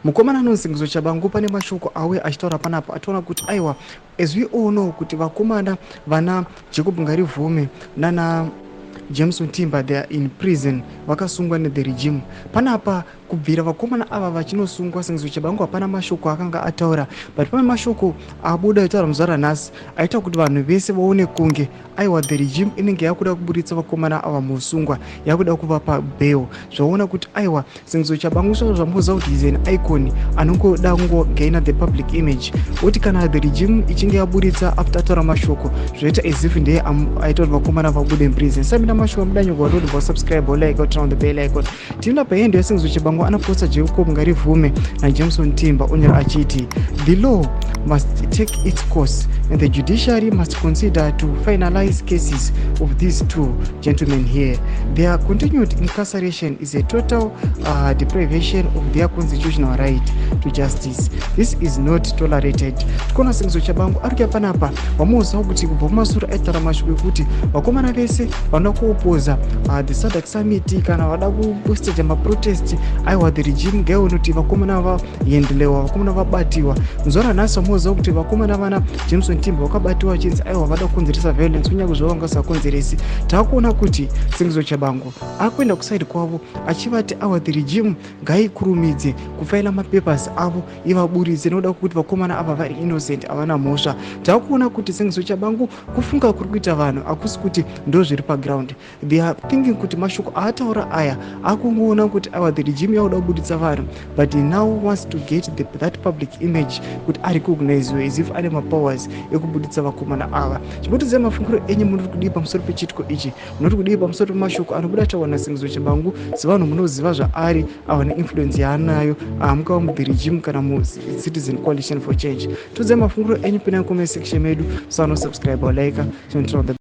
Mukomana anonzi Sengezo Tshabangu pane mashoko auya achitaura panapa, ationa kuti aiwa, as we all know kuti vakomana vana Jacob Ngarivhume nana Jameson Timba, they are in prison, vakasungwa nethe regime. Panapa kubvira vakomana ava vachinosungwa, Sengezo Tshabangu hapana mashoko akanga ataura, but pane mashoko abuda aitaura muzuva ranhasi aita kuti vanhu vese vaone kunge aiwa, the regime inenge yakuda kuburitsa vakomana ava musungwa, yakuda kuvapa bail. Zvaona kuti aiwa, Sengezo Tshabangu, zvavo zvamuziva kuti is an icon anongoda kungogaina the public image, oti kana the regime ichinge yaburitsa after ataura mashoko, zvoita as if ndeye aita kuti vakomana vabude muprison. Samina mashoko amudanyogwa kuti vasubscribe, like, turn on the bell icon. Tinoda pahandle yaSengezo Tshabangu anaposta Jacob Ngarivhume naJameson Timba, onyora achiti, "The law must take its course and the judiciary must consider to finalize cases of these two gentlemen here. Their continued incarceration is a total deprivation of their constitutional right to justice. This is not tolerated." Tikuona Sengezo Tshabangu ari kuya panapa. Vamuziva kuti kubva kumasure aitaura mashoko ekuti vakomana vese vanoda kuopoza the SADC summit kana vada kustaja maprotest, aiwa, the regime ngaione kuti vakomana vaendelewa, vakomana vabatiwa. Muzuva ranhasi vamuziva kuti vakomana vana Jameson Timba vakabatiwa vachinzi aiwa, vada kukonzeresa violence, kunyange zvavo vangasakonzeresi. Taakuona kuti Sengezo Tshabangu akuenda kuside kwavo achivati aiwa, the regime ngaikurumidze kufaila mapapers avo, ivaburitse nekuda kwekuti vakomana ava vari innocent, havana mhosva. Taakuona kuti Sengezo Tshabangu, kufunga kuri kuita vanhu hakusi kuti ndo zviri paground. They are thinking kuti mashoko aataura aya akungoona kuti aiwa, the regime yakuda kubuditsa vanhu, but he now wants to get that public image kuti arecogniziwe as if ane mapowers ekubuditsa vakomana ava. Chimbotidzai mafungiro enyu. Munoti kudii pamusoro pechitiko ichi? Munoti kudii pamusoro pemashoko anobuda tawana Sengezo Tshabangu? Sevanhu munoziva zvaari, ava neinfluence yaanayo, mungava muthe regime kana muCitizen Coalition for Change. Todzai mafungiro enyu, pinai comment section medu. Sanosubscribe, like, turn on the